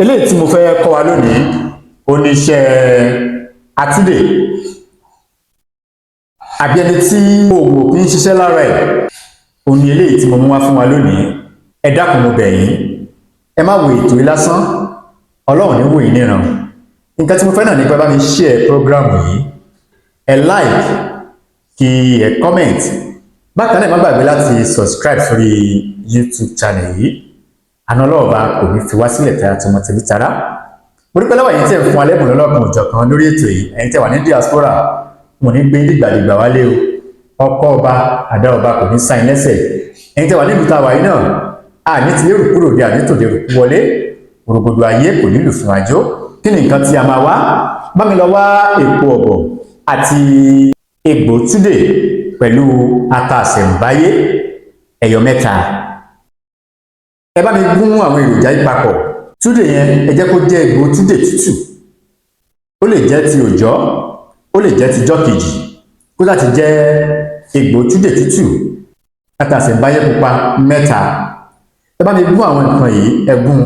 Eléyìí tí mo fẹ́ kọ́ wa lónìí, ó ní iṣẹ́ àtúndè àbí ẹni tí oògùn kì í ṣiṣẹ́ lára ẹ̀. Ó ní eléyìí tí mo mú wá fún wa lónìí. Ẹ dákun, mo bẹ̀ yín, ẹ má wo ètò yìí lásán. Ọlọ́run ní wò yín níran. Nǹkan tí mo fẹ́ náà ní pé bá mi share program yìí, ẹ like, kí ẹ comment. Bákan náà, má gbàgbé láti subscribe sórí YouTube channel yìí. Àná ọlọ́ọ̀ba kò ní fi wá sílẹ̀ tẹ́ra tọmọ tẹbí tará. Mo dúpẹ́ lọ́wọ́ ẹ̀yin tí ẹ̀ ń fún wa lẹ́bùn lọ́lọ́kan òjọ̀kan lórí ètò yìí. Ẹ̀yin tẹ́ wà ní diaspora, mo ní gbé dìgbàdìgbà wálé o. Ọkọ ọba, àdá ọba kò ní sáyìn lẹ́sẹ̀. Ẹ̀yin tẹ́ wà nílùú tá a wà yìí náà, àní ti lérò kúrò dé, àní tòde rò kú wọlé. Òrògbòdò ayé kò nílù fún àjò. Kí ni nǹkan tí a máa wá? Bá mi lọ wá èpo ọ̀bọ̀ àti egbò túdè pẹ̀lú ata àṣẹ̀ǹbáyé ẹ̀yọ 3. Ẹ bá mi gún àwọn èròjà yìí papọ̀. Túdè yẹn, ẹ jẹ́ kó jẹ́ egbò túdè tútù. Ó lè jẹ́ ti òòjọ́, ó lè jẹ́ ti jọ́ kejì, kó láti jẹ́ egbò túdè tútù. Ata àṣẹ̀ǹbáyé pupa 3. Ẹ bá mi gún àwọn nǹkan yìí, ẹ gún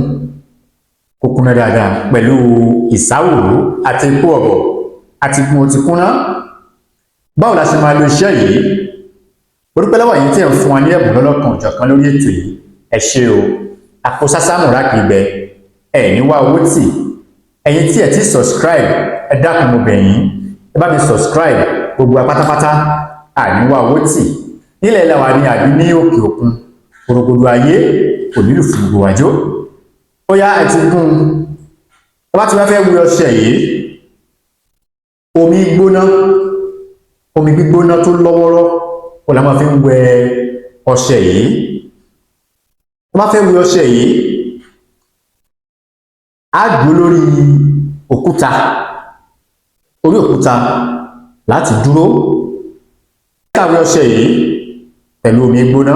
kó kúnná dáadáa pẹ̀lú ìsáwòrò àti epo ọ̀bọ̀ àti gun. Ó ti kúnná. Báwo la ṣe máa lo iṣẹ́ yìí? Orúkọ lọ́wọ́ yìí tí ẹ̀ ń fún wa ní ẹ̀bùn lọ́lọ́kan òjọ̀kan lórí ètò yìí, ẹ ṣé o. Àpò sásámùrà kì í gbẹ, ẹ ní wá owó tì. Ẹ̀yin tí ẹ ti subscribe, ẹ dákun, mo bẹ̀ yín, ẹ bá mi subscribe. Gbogbo wa pátápátá, àní wá owó tì nílẹ̀ ilẹ̀ wa ní àbí ní òkè òkun. Òrògbòdò ayé kò nílù fún gbogbo wájú. Ó yá, ẹ ti gún un. Ẹ bá ti wá fẹ́ wí ọṣẹ yìí, omi gbóná, omi gbígbóná tó lọ́wọ́rọ́ ó la máa fi ń wẹ ọṣẹ yìí. Tó bá fẹ́ wẹ ọṣẹ yìí, á dúró lórí òkúta, orí òkúta láti dúró káwé ọṣẹ yìí pẹ̀lú omi gbóná.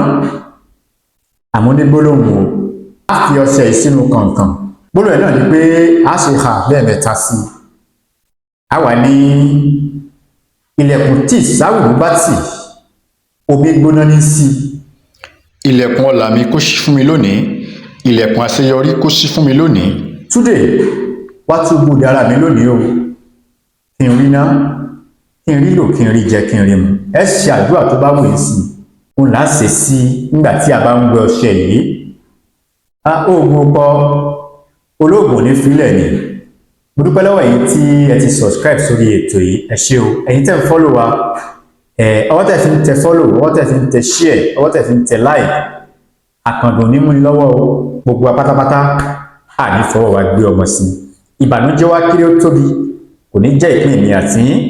Àmọ́ ní gbólóhùn o, á fi ọṣẹ yìí sínú kànkàn. Gbólóhùn ẹ̀ náà ni pé a ṣe hà lẹ́ẹ̀mẹ́ta sí i. A wà ní ilẹ̀kùn tí ìsáwùrú bá tì, omi gbóná ní sí. Ilẹ̀kùn ọlà mi kó ṣí fún mi lónìí, ilẹ̀kùn àṣeyọrí kó ṣí fún mi lónìí. Túdè wá túbú dára mi lónìí o, kí n rí ná, kí n rí lò, kí n rí jẹ, kí n rí mu. Ẹ ṣe àdúrà tó bá wù yín sí òun là á ṣe sí nígbà tí a bá ń wẹ ọṣẹ yìí. A oògùn kọ olóògùn ní fílẹ̀ ni. Mo dúpẹ́ lọ́wọ́ ẹ̀yin tí ẹ ti subscribe sórí ètò yìí, ẹ ṣé o. Ẹ̀yin tẹ́ ń follow wa, ẹ ọwọ́ tẹ́ fi ń tẹ follow, ọwọ́ tẹ́ fi ń tẹ share, ọwọ́ tẹ́ fi ń tẹ like, àkàndùn ní múni lọ́wọ́ o. Gbogbo wa pátápátá, àní fọwọ́ wa gbé ọmọ sí. Ìbànújẹ́ wa kéré ó tóbi, kò ní jẹ́ ìpín èmi àti yín.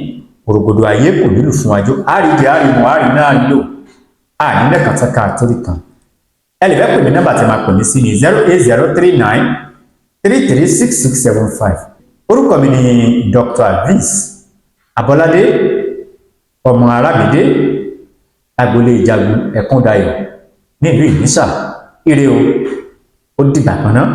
Òrògbòdò ayé kò nílù fún wájú. Àríjẹ, àrímọ, àrí náà lò, àní lẹ́kàntàkà àtórí kan. Ẹ lè fẹ́ pè mí, nọ́mbà tí a máa pè mí sí ní 08039336675. Orúkọ mi ni Dr. Aviz Abọ́ládé, ọmọ Arábìdé, agboolé Ìjagun Ẹ̀kúndayọ̀ nílùú Ìnísà. Ire o, ó dìgbà kan náà.